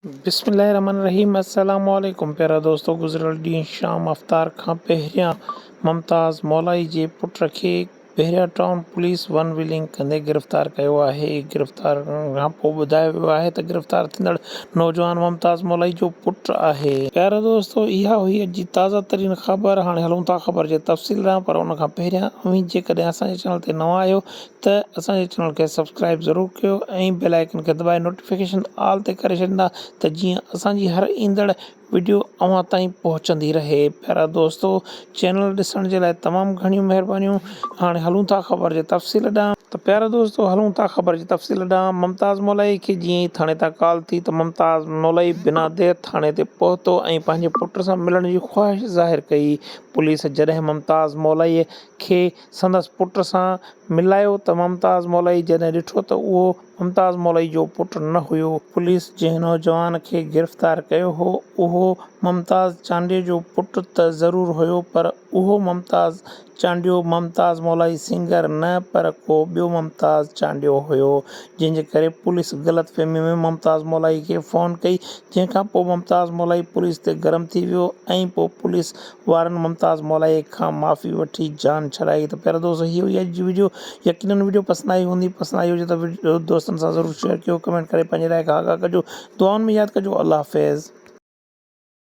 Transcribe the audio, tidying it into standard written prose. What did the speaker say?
بسم الله الرحمن الرحيم السلام عليڪم پيارا دوستو گذريل ڏينهن شام افطار کان پهريان ممتاز مولائي جي پٽ کي Bahria town police one wheeling ڪندي گرفتار ڪيو آهي گرفتار کان پوء ٻڌايو ويو آهي ته گرفتار ٿيندڙ نوجوان ممتاز مولائي جو پٽ آهي. پيارا دوستو اها هئي اڄ جي تازه ترين خبر هاڻي هلون ٿا خبر جي تفصيل ڏانهن پر ان کان پهريان اوهين جيڪڏهن اسان جي چينل تي نوان آهيو ته اسان جي چينل کي سبسڪرائب ضرور ڪيو ۽ بيل آئيڪن کي دٻائي نوٽيفڪيشن آل تي ڪري ڇڏيندا ته جيئن اسان جي هر ايندڙ وڊيو اوهان تائين پهچندي رهي پيارا دوستو چينل ڏسڻ جي لاء تمام گهڻيون مهربانيون هاڻي هلون ٿا خبر جي تفصيل ڏانهن. ته پيارا دوستو هلون ٿا خبر جي تفصيل ڏانهن ممتاز مولائي کي جيئن ئي ٿاڻي تان ڪال ٿي ته ممتاز مولائي بنا دير ٿاڻي تي پهتو ۽ پنهنجي پٽ سان ملڻ جي خواهش ظاهر ڪئي پوليس جڏهن ممتاز مولائي کي سندس پٽ سان ملايو ته ممتاز مولائي جڏهن ڏٺو ته اهو ممتاز مولائي جو پٽ نه هيو. پوليس جنهن نوجوان کي گرفتار ڪيو هو اهو ممتاز چانڊيي جو پٽ ته ضرور هيو پر اهو ممتاز چانڊيو ممتاز مولائي سنگر نه پر ڪو ٻيو ممتاز چانڊيو هيو جنهن جي ڪري پوليس غلط فهمي ۾ ممتاز مولائي کي فون ڪئي جنهن کان پوء ممتاز مولائي پوليس تي گرم ٿي ويو ۽ پوء پوليس وارن ممتاز مولائي کان معافي وٺي جان ڇڏائي ته پيارا دوستو هي هئي اڄ جي وڊيو يقينن وڊيو پسند آئي هوندي پسند آئي هجي ته وڊيو دوستن سان ضرور شيئر ڪيو ڪمينٽ ڪري پنهنجي راء کان آگاهه ڪجو دعائن ۾ ياد ڪجو الله حافظ.